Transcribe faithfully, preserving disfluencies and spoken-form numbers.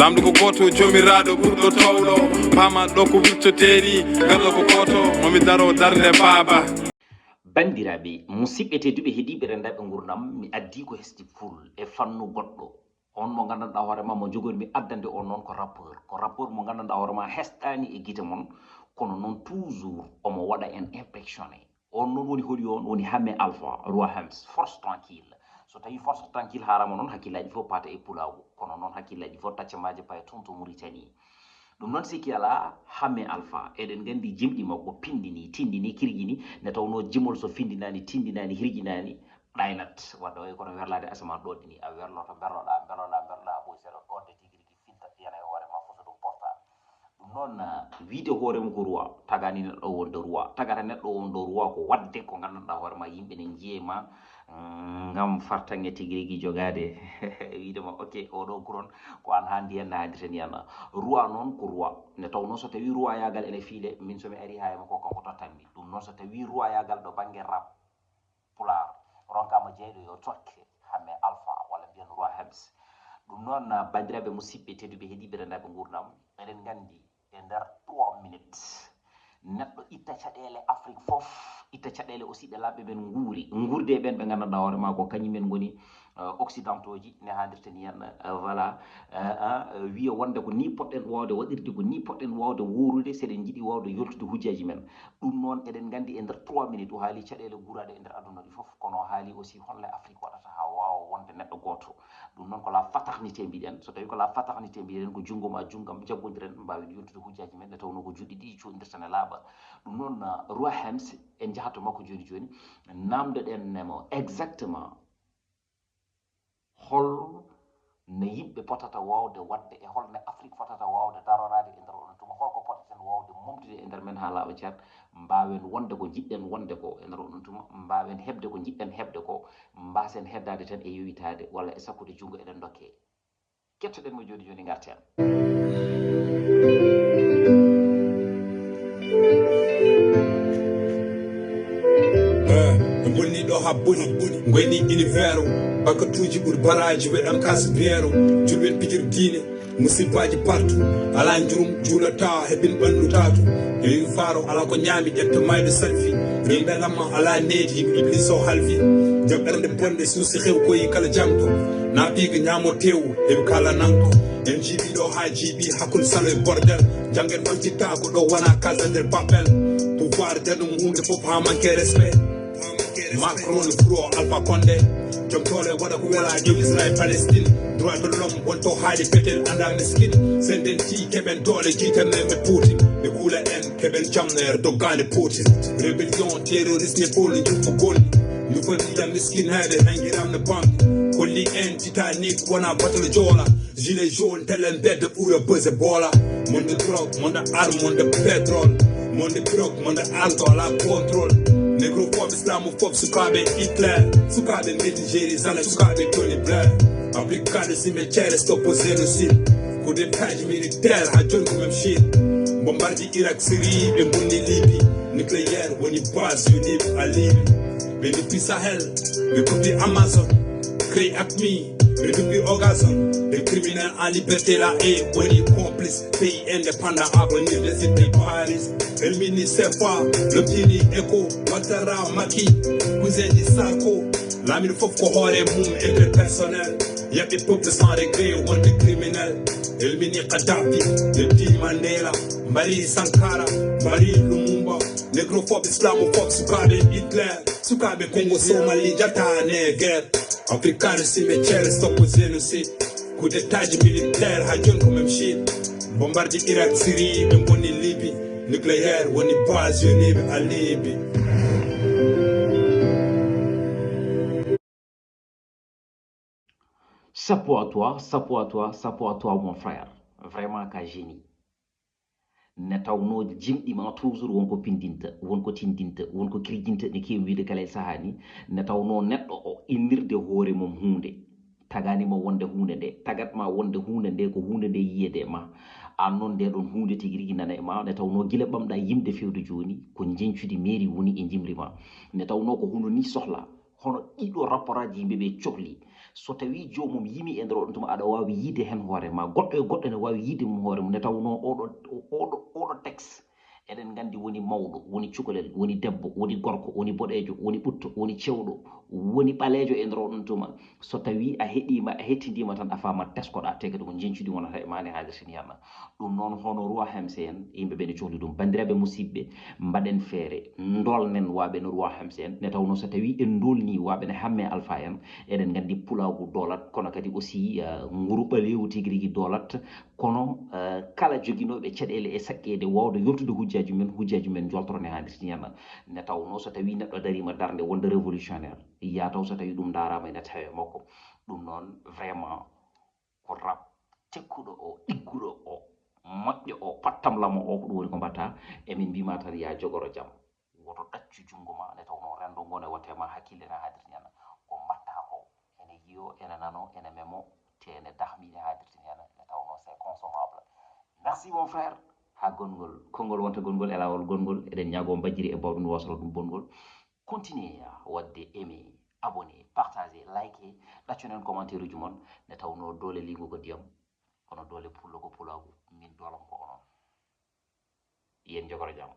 Lamɗo ko gooto, Joomiraaɗo ɓurɗo towɗo, paama ɗo ko wiccoteeri, gaɗo ko gooto, momi daro darnde baaba. Banndiraaɓe, musiɓɓe tedduɓe, heɗiiɓe renndaaɓe nguurndam, mi addii ko hesɗi pul e fannu goɗɗo. On mo nganndanɗaa hoore ma, mo njogori mi addande on noon ko rappeur. Ko rappeur mo nganndanɗaa hoore ma hesɗaani e gite mon, kono noon toujours omo waɗa en impressionné. On noon woni holi on? Woni Hame Alpha, Roi Hems, Force Tranquille. So tawii Force Tranquille haalaama noon, hakkillaaji fof paata e pulaagu. Kono noon hakkillaaji fof taccamaaji paya toon to Mauritanie. Ɗum noon sikki alaa, Hame Alpha, eɗen nganndi jimɗi makko pinndini, tinndini, kirjini, nde tawnoo jimol so finndinaani, tinndinaani, hirjinaani, ɗaynat. Wadde o wayi kono werlaade asamaan ɗoɗɗini, a werloto, mberloɗaa, mberloɗaa, mberloɗaa, a ɓooyi seeɗa, ɗoɗde tigi rigi fintat, yana e hoore ma, fof so ɗum porta. Ɗum noon, ah, wiyde hoore mum ko roi, tagaani neɗɗo o wonde roi. Tagata neɗɗo o wonde roi ko waɗde ko nganndanɗaa hoore ma, yimɓe ne njiye ma, mm, ngam fartaŋŋe tigi rigi jogaade. Wiyde ma, ok, oɗo kuron ko aan haandi yana, haandirta ni yana. Roi noon ko roi. Nde tawnoo so tawii roiyaagal ene fiile, min so mi arii haa e makko, kanko tottanmi. Ɗum noon so tawii roiyaagal ɗo bannge rap pulaar ronkaama jeyɗo, yo tokke Hame Alpha, walla mbiyen Roi Hems. Ɗum noon, ah, banndiraaɓe musiɓɓe tedduɓe, heɗiiɓe renndaaɓe nguurndam, eɗen nganndi e nder trois minutes, neɗɗo itta caɗeele Afrik fof, itta caɗeele aussi ɗe laamɓe men nguuri, nguurde e ɓeen ɓe nganndanɗaa hoore ma ko kañum en ngoni, euh, occidentaux ji, ne haandirta ni en, euh, voilà, euh, hein, euh, wiya wonde ko ni poɗɗen waawde waɗirde, ko ni poɗɗen waawde woorude, seɗen njiɗi waawde yoltude hujjaaji men. Ɗum noon, eɗen nganndi e nder trois minutes, o haali caɗeele guuraaɗe e nder aduna ɗi fof, kono o haali aussi holno Afrik waɗata haa waawa wonde neɗɗo gooto. Ɗum noon ko la fraternité mbiɗen. So tawii ko la fraternité mbiɗen, ko junngo ma, junngam, jaggondiren, mbaawen yoltude hujjaaji men, nde tawnoo ko juuɗe ɗiɗi cuuɗndirta ne laaɓa. Ɗum noon, uh, Roi Hems, en njahat to makko jooni jooni, naamndoɗen mo exactement hol no yimɓe potata waawde waɗde e hol no Afrik fotata waawde daroraade e nder oɗon tuma, hol ko potaten waawde momtude e nder men haa laaɓa cer, mbaawen wonde ko njiɗɗen wonde ko e nder oɗon tuma, mbaawen heɓde ko njiɗɗen heɓde ko, mbaasen heddaade tan e yowitaade walla e sakkude junngo, eɗen ndokkee. Kettoɗen mo jooni jooni, ngarten. Eh, ɓe bonni ɗo ha boni, boni. Ngoyni univers o. Bakkatuuji ɓuri baraaji, weɗan kas biyeero. Julɓe pijir diine, musibbaaji partout. Alaa njurum juulata, heɓin ɓanndu taatu. Heɓin faaro, alaa ko ñaami, ƴetta mayde salfi. Yimɓe lamma, alaa needi, yimɓe iblis o halfi. Jam ɓernde bonde, suusi xew koyi kala jangto. Na piiga ñaamo teewu, heɓi kala nanto. En jiiɓi ɗo haa jiiɓi, hakkunde salo e bordel. Janngen ɓamtitta ko ɗo wona Casa del Papel. Pouvoir janum huunde fof haa manque respect. Macron le pro Alpha Condé. Joom doole waɗa ko wela joom Israël Palestine. Droit de l'homme wonto haali petel anda miskin. Senden ti keɓen doole jiiten men ɓe Putin. Ɓe kuula en keɓen jamneer doggaande Putin. Rébellion, terrorisme, polo juffugol. Ñu foti jam miskin heɓe hangiram no bambi. Holli en Titanic wona batal joola. Gilet jaune, telen mbedda ɓura buzz e boola. Monde drogue, monde arme, monde pétrole. Monde drogue, monde arme, to ala contrôle. Négro fof, islamofobe, sukaaɓe Hitler. Sukaaɓe mbeddi Jérusalem, sukaaɓe Tony Blair. Africain de cimetière, stop au génocide. Coup d'état militaire, ha jooni ko même Chine. Bombardi Irak, Syrie, ɓe bonni Libye. Nucléaire woni base, yo Libye a Libye. Ɓe nduppi Sahel, ɓe kuppi Amazon. Créé Acme, ɓe nduppi Ogazon. Les criminels en liberté là et woni complice. Pays indépendant, avenir des îles de Paris. Elmini Sefa, Lotini Echo, Ouattara, Macky, cousin di Sarko. Laamiɗo fof ko hoore mum interpersonnel. Yaɓɓi peuple sans regret, wonde criminel. Elmini Kadhafi, Nelson Mandela, Mbari Sankara, Mbari Lumumba. Négro fof, islamofobe, sukaaɓe Hitler. Sukaaɓe Congo, Somalie, jata Niger. Africain cimetière, stop au génocide. Coup d'état militaire, ha jooni ko même Chine. Bombardi Irak, Syrie, ɓe bonni Libye. Nucléaire woni base, yo Libye a Libye. Chapeau à toi, chapeau à toi, chapeau à toi, mon frère. Vraiment ka génie. Ne tawnoo jimɗi ma toujours won ko pindinta, won ko tindinta, won ko kirjinta, ne keewi wiide kala e sahaa ni. Ne tawnoo neɗɗo o innirde hoore mum huunde, tagaani mo wonde huunde nde, tagat ma wonde huunde nde ko huunde nde yiyede e ma. Aan noon nde ɗon huunde tigi rigi nana e ma, ne tawnoo gila ɓamɗa yimde fewde jooni, ko njeñcudi meeri woni e jimri ma. Ne tawnoo ko hono ni sohla, hono ɗiɗo rapporaaji yimɓe ɓe cohli. So tawii joomum yimi e nder oɗon tuma, aɗa waawi yiide heen hoore ma, goɗɗo e goɗɗo ne waawi yiide mum hoore mum, nde tawnoo oɗo, oɗo, oɗo texte, eɗen nganndi woni mawɗo, woni cukalel, woni debbo, woni gorko, woni boɗeejo, woni ɓutto, woni cewɗo, woni ɓaleejo e nder oɗon tuma. So tawii a heɗiima, a hettindiima tan, a faamat teskoɗaa, te kadi ko njeñcudi wonata e maa ne haadirtini heen. Ɗum noon, hono Roi Hems en, yimɓe ɓe ne cohli ɗum. Banndiraaɓe musidɓe, mbaɗen feere, ndoolnen waaɓe no Roi Hems en, nde tawnoo so tawii en ndoolnii waaɓe ne Hamme Alpha en, eɗen nganndi pulaagu doolat, kono kadi aussi, eh, nguru ɓaleewu tigi rigi doolat, kono, eh, kala joginooɓe caɗeele e saqqeede waawde yoltude hujjaaji men, hujjaaji men njoltoro ne haadirtini heen. Nde tawnoo so tawii neɗɗo dariima darnde wonde révolutionnaire, yaa taw so tawii ɗum ndaaraama ene tawee makko. Ɗum noon, vraiment, ko rap tekkuɗo o, ɗigguɗo o, moƴƴo o, pattamlamo o, ko ɗum woni ko mbaɗtaa. Emin mbima tan, yaa jogoro jam, woto ɗaccu junngo ma, nde tawnoo renndo ngo ne wonte ma hakkille ne haadirtini heen. Ko mbaɗtaa ko ene yiyo, ene nano, ene memo, te ene dahmi ne haadirtini heen, nde tawnoo c'est consommable. Merci mon frère. Haa gonngol, konngol wonta gonngol e laawol gonngol. Eɗen ñaagoo mbajjiri e bawɗum wasoro ɗum bonngol. Continuez waɗde aimer, abonner, partager, liker, ɗacconen commentaire uji mon, nde tawnoo doole liingu ko ndiyam, kono doole pullo ko pulaagu, min doolam ko onon. Yen jogoro jam.